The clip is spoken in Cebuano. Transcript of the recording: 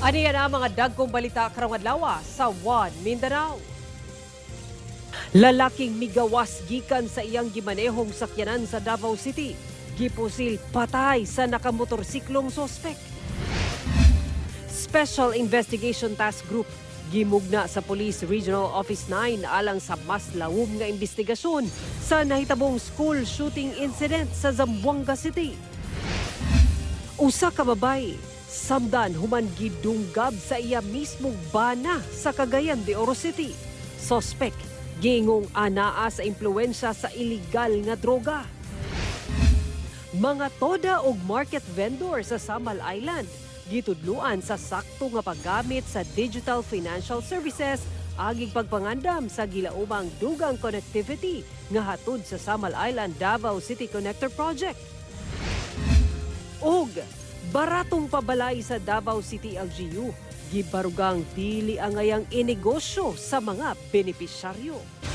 Aniya na ang mga dagkong balita karong adlaw sa One Mindanao. Lalaking migawas gikan sa iyang gimanehong sakyanan sa Davao City. Gipusil patay sa nakamotorsiklong sospek. Special Investigation Task Group gimugna sa Police Regional Office 9 alang sa mas lawom nga investigasyon sa nahitabong school shooting incident sa Zamboanga City. Usa ka babaye samdan human gidunggab sa iya mismong bana sa Cagayan de Oro City. Sospek giingong anaa sa impluwensya sa illegal nga droga. Mga toda og market vendor sa Samal Island gitudluan sa sakto nga paggamit sa digital financial services aging pagpangandam sa gilaumang dugang connectivity nga hatod sa Samal Island Davao City Connector Project. Og baratong pabalay sa Davao City LGU, gibarugang dili angayang inegosyo sa mga benepisyaryo.